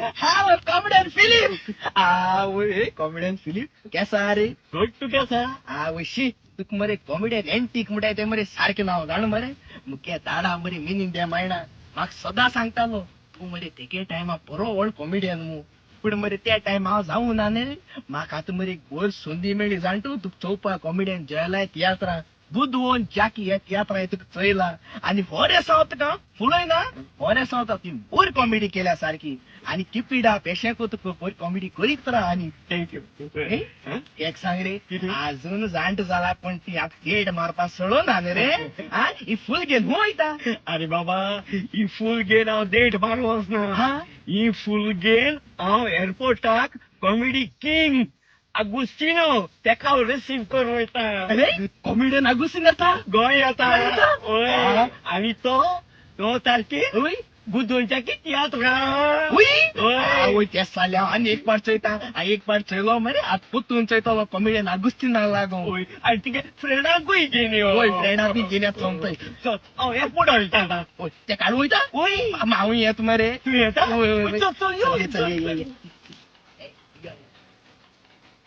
हा comedian Philip. आवय, comedian Philip केसा रे? गुड, तू केसा? आवय शी, तुका मरे कॉमेडियन एंटीक म्हणटाय ते मरे सारकें नांव जाणा मरे. मुगे दाडा मरे मिनीन दे मायणा म्हाका सदां सांगतालो तूं मरे तेगे टायमा बरो व्हड कॉमेडियन मू. पूण मरे त्या टायम हांव जावं ना न्ही. म्हाका आतां मरे एक बरी संदी मेळ्ळी जाण तूं, तुका चोवपाक कॉमेडियन जयलाय तियात्रां बुदवंत जाकी ह्या तियात्रां तुका चोयला आनी होरेसांव तुका फुलयना. होरेसांव तुवें बरी कॉमेडी केल्या सारकी आनी किपिडा पेशेंकू तुका बरी कॉमेडी करीत राव आनी thank you. एक सांग रे. कितें? अजून जाणट जाला पण ती आतां देड मारपा सोडून न्ही रे. हा, ही फूल घेवन खंय वयता? अरे बाबा, ही फूल घेवन हांव देठ मारूंक वचना. हा? ही फूल घेवन हांव एअरपोर्टाक कॉमेडी किंग आगुस्तिनो तेका हांव रिसीव करूंक वयता. अरे, कॉमेडियन आगुस्तीन येता? गोंय येता. गोंय येता? हय, आनी तो तो तारखेर हय. बुदवंताची तियात्रां. उय. हय. आवय, तें जाल्यार आनी एक पाट चोयता. एक पाट चोयलो मरे, आतां परतून चोयतलो कॉमेडियन आगुस्तीनाक लागून. हय, आनी तुगे फ्रेंडाकूय घेवन यो. हय, फ्रेंडाक बी घेवन येता सोमतोय. चल, हांव एअरपोर्टार वयता आतां. हय, ते काडूं वयता. हय. हांवूय येता मरे. तूं येता? हय, हय, हय. चल चल, यो. चल, चल, ये, ये, ये.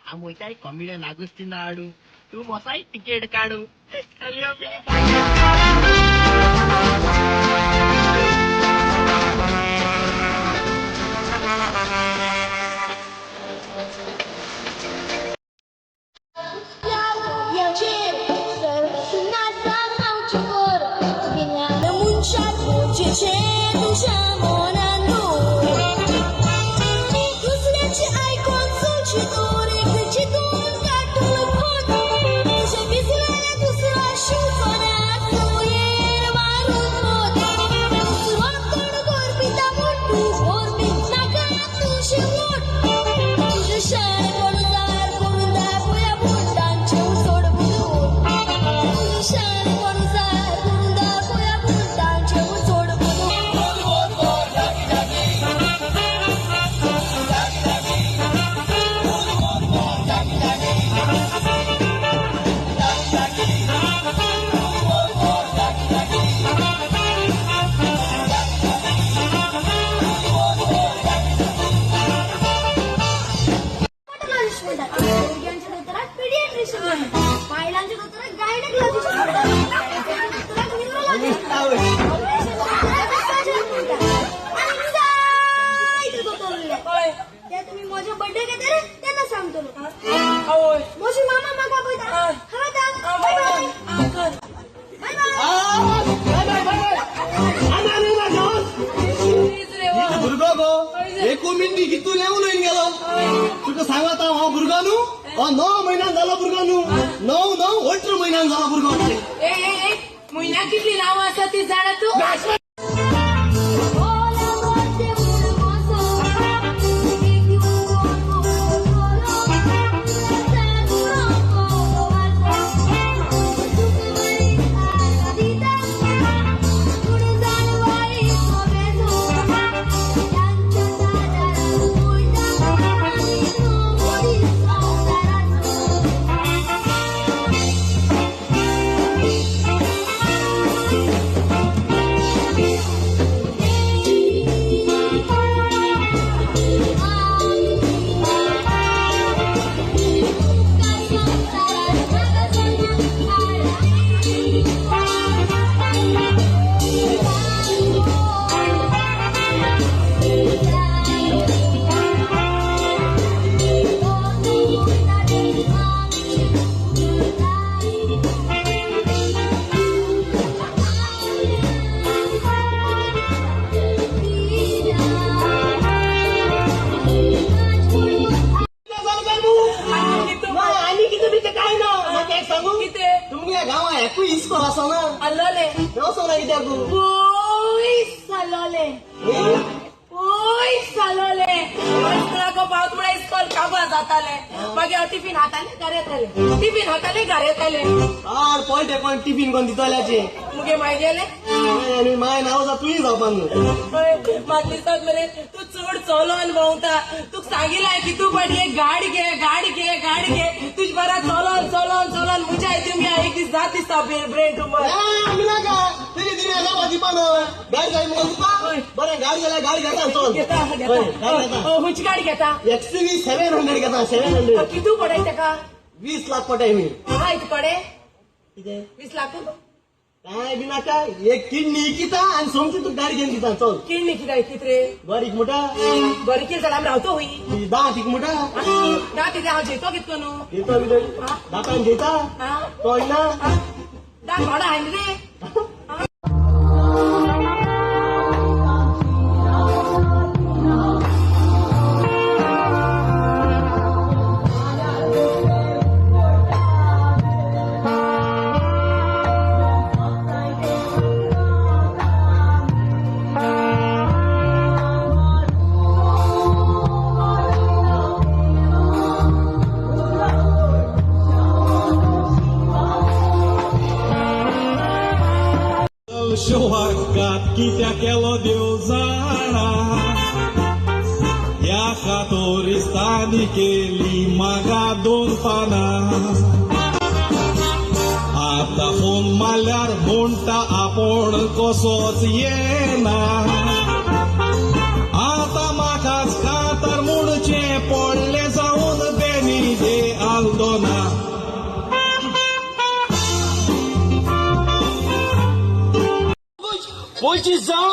हांव वयता कॉमेडियन आगुस्तीना हाडू, तूं मोसाय तिकेट काडू. चल यो. हेमॅटॉलॉजिस्ट म्हणटात, भुरग्यांच्या दोतोराक पिडियाट्रिशियन म्हणटात, बायलांच्या दोतोराक गायनेकॉलॉजिस्ट म्हणटात, दोतोराक न्युरोलॉजिस्ट म्हणटात, ऑपरेशन दोतोराक सर्जन म्हणटात आनी जायते दोतोर उरले. ते तुमी म्हज्या बर्थडे येतले तेन्ना सांगतलो. म्हजी मामा म्हाका पळयता. हांव आतां बाय बाय बाय बाय. भुरगो गो एको मिनटी कितू लेवून येवन गेलो. तुका सांगता हांव, भुरगो न्हू हो 9 म्हयन्यान जालो भुरगो न्हू, 9 9 18 म्हयन्यान जालो भुरगो. ए ए ए, म्हयन्याक कितली नांवां आसा ती जाणा तूं? आनी कितें बितें काय ना. म्हाका एक सांगू? कितें? तुमच्या गांवां एकूय इस्कोल आसा ना? आल्लोले. वचना कित्याक? पयस आल्लोले, पयस आल्लोले. इस्कोलाको पावत म्हळ्यार इस्कोल काबार जाताले. मागीर हांव टिफीन हाताले घरा येताले, टिफीन हाताले घरा येताले. आड पळटे पण टिफिन कोण दितल्याचे? मुगे माय गेले. आनी माय नांव जा तुयी जावपाक न्हू. म्हाका दिसता मरे तूं चड चलोन भोंवता. तुका सांगिलाय की तूं पण एक गाडी घे गाडी घे गाडी घे. तुज बरा चलोन चलोन चलोन मुजा तुमी एक दीस जात दिसता ब्रेन ट्युमर. आमी नाका तेजी दिने जावपा दिवपा न्हू. गाडी जाय मुगो तुका. बरें गाडी जाल्यार गाडी घेता चल. घेता घेता. खंयची गाडी घेता? XUV 700 घेता. 700. कितू पडाय तेका? 20 लाख पडाय मी. हा इतू पडे? कितें 20 लाख? काय बी नाका. एक किडनी इकिता आनी सोमती तुका गाडी घेवन दिता चल. किडनी कित्याक इकीत रे? बरी इकमुटा. बरी कितें जाल्यार आमी रावतो हुंय. दांत इकमुटा. दांत कितें हांव जेतो कितें करून? जेतो बी दांतान जेता तो ना दांत थोडो हाय रे. शिवागात कित्याक केलो देव जाणा, ह्या कातोरिस्तांनी केली म्हाका 2 पानां. आतां फोन मारल्यार म्हणटा आपूण कसोच येना, आतां म्हाकाच कांतार म्हणचें पडलें जावन बेनी दे आल्दोना. पंचवीसां?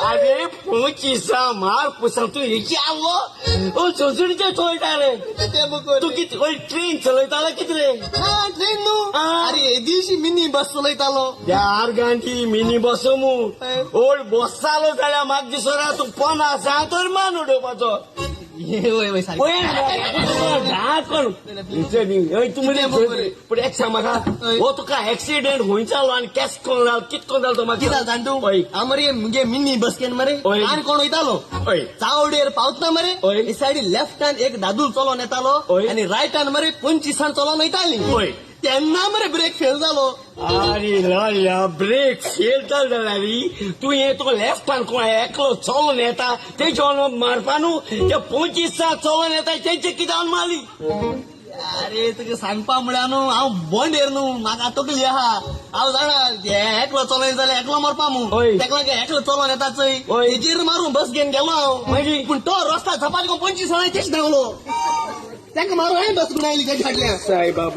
अरे 25 मार पुसां तूं हेची आवो ओ सोसणीचे चोयता रे. तूं कितें ट्रेन चलयतालो कितें रे? ट्रेन न्हू. अरे येदीशी मिनी बस चलयतालो. यार गांधी मिनी बस मू ओल्ड बसतालो जाल्यार म्हाका दिसना तूं 50 तर मान उडोवपाचो. पूण एक सांग म्हाका, हो तुका एक्सिडेंट खंय जालो आनी केस कोण जालो कित कोण जालो तो म्हाका? कितें जाण तूं? हांव मरे मुगे मिनी बस घेवन मरे आनी कोण वयतालो चावडेर पावतना मरे हे सायडी लेफ्टान एक दादूल चलोन येतालो आनी रायटान मरे 25 चलोन वयताली. तेन्ना मरे ब्रेक फेल जालो. अरे लल्या ब्रेक फेल जालो जाल्यार तूं हें तुका लेफ्टान कोण एकलो चलोन येता तेजे मारपा न्हू, ते 25 चलोन येता तेंचे कित्यान मारली? अरे तुका सांगपा म्हळ्यार न्हू हांव बोंडेर न्हू, म्हाका तकली आहा. हांव जाणा एकलो चलोन जाल्यार एकलो मरपा मू, तेका लागून एकलो चलोन येता चोय तेजेर मारून बस घेवन गेलो हांव. मागीर पूण तो रस्ता झपाट 25 तेच धांवलो, ताका मारून हांवें बस गुणायली तेच्या फाटल्यान. सायबा.